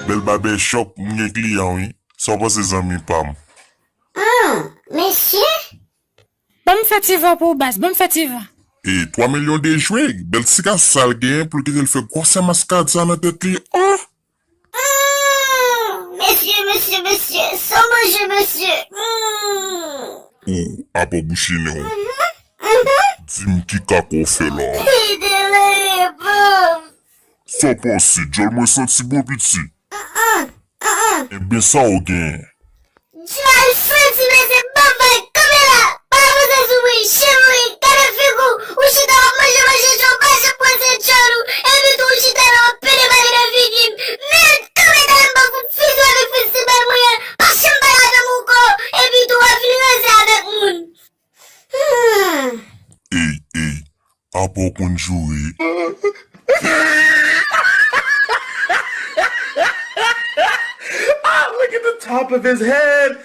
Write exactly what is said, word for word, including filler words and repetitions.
Bèl babè chòp, m gen kliyan wi. Sa w panse zanmi pa m? Ah, mesye? Ban m fè ti van pou ou baz, ban m fè ti van. E twa milyon de jwe, bèl ti ka sal genyen pou l kite l fè gwosè maskad sa nan tèt li. Oh! Ah, mesye, mesye, mesye, sa w manje, mesye? Mm. Ou apa bouchine w. Mhm. Di m ki kaka w fè la. Ide lere pòv. Sa w panse, djòl mwen santi bon piti? Ah, ah, ah. Ebyen sa w genyen? Djòl santi mesye, banm vag, kanpe la. Pa avanse sou mwen, chen mwen, gade fig ou. Ou chita w ap manje, manje jan w pa janm pran swen djòl ou. Epi tou ou chita la w ap pede pale nan figi m. Men, kanpe talè m pa fout fizi w avèk fil si bèl mwen an. Pa janm pale avè m ankò. Epi tou w ap vin ranze avèk moun. Hmm. Ey, ey, apa w konn joure? Ah, look at the top of his head.